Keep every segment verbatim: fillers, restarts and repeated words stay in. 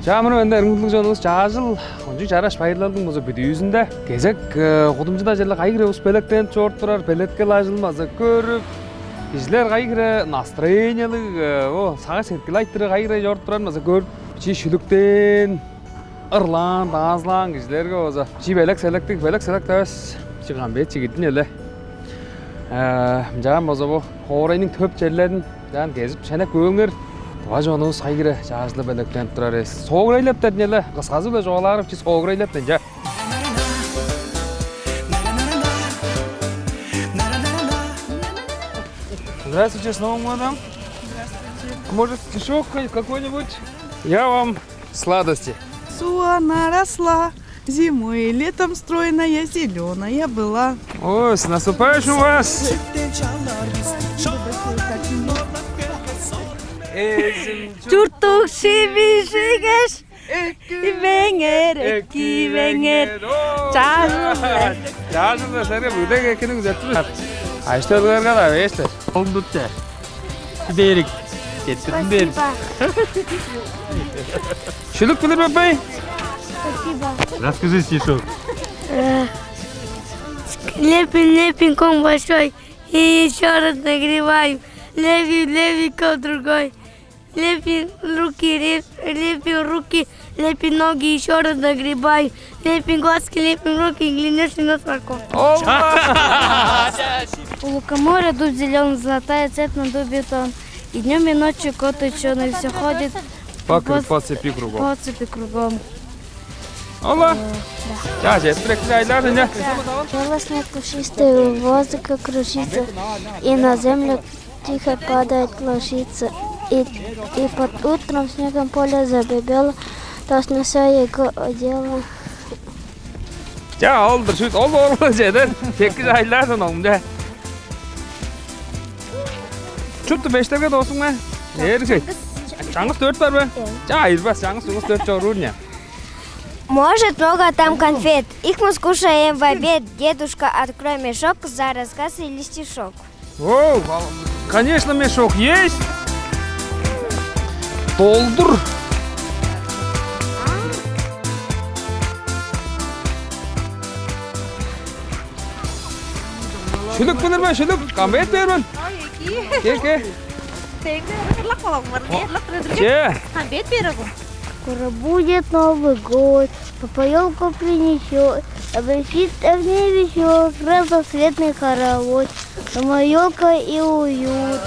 Чаа, мырыңай, эргим хүндүлүг чонувус, чаа чыл кончуг чараш байырлалдың база бүдүүзүнде кезек, э, кудумчуда черле кайы хире улус белеткенип чоруп турар, белеткел ажылын база көрүп, кижилер кайы хире настроениялыг, э, о, сагыш-сеткил айтырыг кайы хире чоруп турарын база көрүп, бичии шүлүктээн, ырлаан, танцылаан кижилерге база бичии белек-селектиг, белек-селек эвес, бичии камбет чигидин эле. Э, ынчаар болза, бо хоорайның төп черлерин ынчаар кезип шенеп көөрүңер. Тыва чонувус кайы хире чаа чылы белеткенип турар эвес. Соогурайлап дедин эле, кысказы-биле чугаалаарымче, соогурайлап дедин, чаа. Здравствуйте, с Новым годом! Здравствуйте. Может, стишок какой-нибудь? Я вам сладости. Суана росла, зимой и летом стройная, зеленая была. Ой, с наступающим вас! Чурттуг шимижигеш, эки беңер, эки беңер. Чаа чыл. Чаа чыл, силерге бүгүдеги экини күзеп тур. Аштыылгаарга-даа бээштер. Ол дутта. Дээрик. Кеттирдим дээрик. Спасибо. Шүлүк билир бе, апай? Спасибо. Расскажи стишок. Э, Лепим, лепим ком большой и еще раз нагреваем. Лепим, лепим ком другой. Лепим руки, реп-, лепим руки, лепим ноги, еще раз нагреваем. Лепим глазки, лепим руки, глянешь на сорока. Улукоморье дуб зелёный, золотая цепь на дубе том. И днём, и ночью кот учёный всё ходит по, по цепи кругом. По цепи кругом. Алла. Чаа, четтирдик, айлар, ынча. Белоснег пушистый, в воздухе кружится, и на землю тихо падает, ложится. И, и под утром снегом поле забебело, точно всё его одело. Чаа, ол-дур, шүт, ол орук чедер. Чекки чайлаардан оңча. Шупту бештерге доостуң бе? Эргий. Чаңгыс дөрт бар бе? Чаа, айырбас, чаңгыс чугус дөрт чоруур ня. Может, много там конфет. Их мы скушаем в обед. Дедушка, открой мешок за рассказ или стишок. О, конечно, мешок есть. Долдур. Шүлүк билир бе, шүлүк? Камбет бээр мен. Ой, эки. Ке, ке. Теңге ырлак болуң бар. Ырлак. Че. Камбет бээр огу. Скоро будет Новый год, папа ёлку принесёт, а в ней всё разноцветный хоровод. Дома ёлка и уют.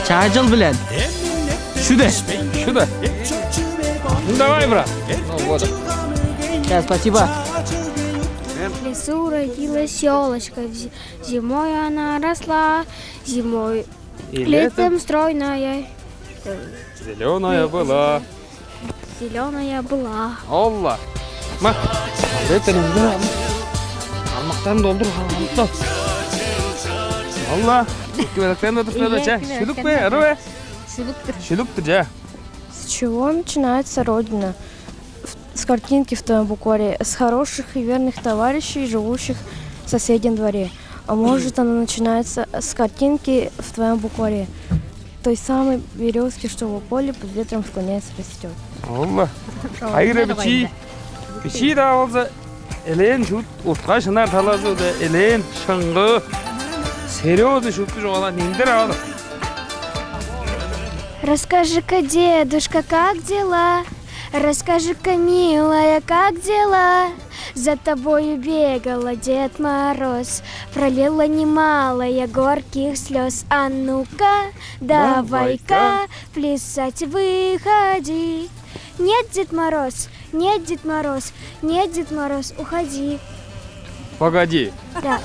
Чаа чыл билен. Шүде. Шүде. Ну, давай, брат. Ну, вот. Чаа, спасибо. В лесу родилась ёлочка, зимой она росла, зимой и летом стройная. Зелёная была. Зелёная была. Алла. Ма. Беттерин бир ал. Алмактарын долдур, алмактан. Алла. Эки белектерин де туруп бере, че. Шүлүк бе, ыры бе? Шүлүктүр. Шүлүктүр, че. С чего начинается Родина? С картинки в твоем букваре. С хороших и верных товарищей, живущих в соседнем дворе. А может, она начинается с картинки в твоем букваре, той самой берёзки, что в поле под ветром склоняется, растёт. Алла. Айыра бичии. Бичии-даа болза, элээн шуут утка шынар талазы-даа, элээн шыңгыы. Серьёзный шупту чугаалаан, ниңдер авалар. Расскажи-ка, дедушка, как дела? Расскажи-ка, милая, как дела? За тобою бегала, Дед Мороз, пролила немалая горьких слёз. А ну-ка, давай-ка, плясать выходи. Нет, Дед Мороз, нет, Дед Мороз, нет, Дед Мороз, уходи. Погоди. Да.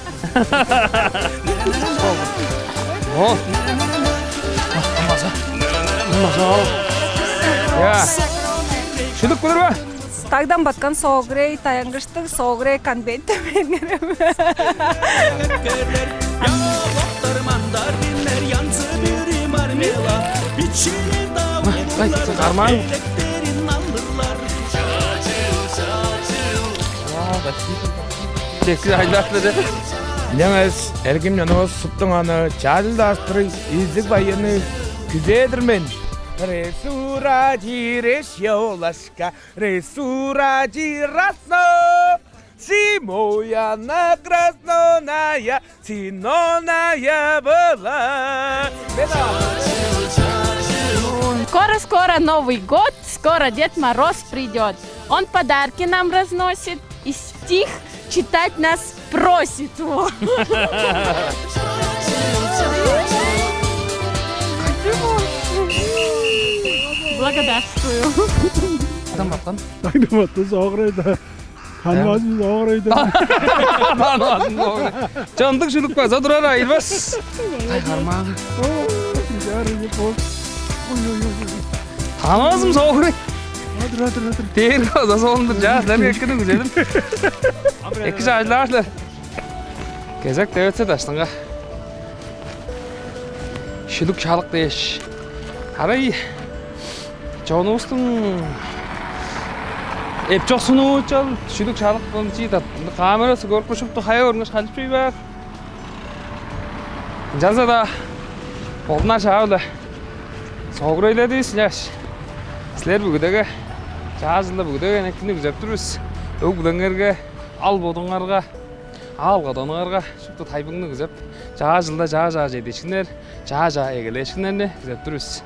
О. Маза. Маза. Я. Шүлүк билир бе? Тагдан баткан соогурей, таянгыштыг соогурей, конфет деп эңерем. Ай, карман. Чекти айлап бере. Ынчангаш эргим чонувус шуптуңарны чажыл даштырыг изиг байыны күзээр-дир мен. Ресура чиреш ёлашка, ресура чирасно, зимой она красноная, зеленая была. Скоро-скоро Новый год, скоро Дед Мороз придет. Он подарки нам разносит и стих читать нас просит. Во. Благодарствую. Там баткан. Таңдаматтан соогурай-даа. Танывазын соогурай-даа. Танывазын соогурай. Чамдык шүлүк база турар, айырбас. Ай, хармаан. О, сигарет не пол. Ой, ой, ой, ой. Танывазым соогурай. Адыр, адыр, адыр. Дээр база соонда жаа силерге эккини күзедим. Эки чаажылаарлар. Кезек девесе даштыңга. Шүлүк-шалык дээш. Арай чонувустуң эпчоксунуучал шүлүк-шалык болчу да камерасы көрүп шупту хая көрүнгеш халчып чүй баар. Ынчалза-даа болдунар шаа-биле соогурайлады бис, ыяш. Силер бүгүдеге чаа чылда бүгүдеге энеккини күзеп тур бис. Өг-бүлеңерге, ал бодуңарга, аал кадаңарга шупту тайбыңны күзеп, чаа чылда чаа-чаа чедиишкиннер, чаа-чаа эгелээшкиннерни күзеп тур бис.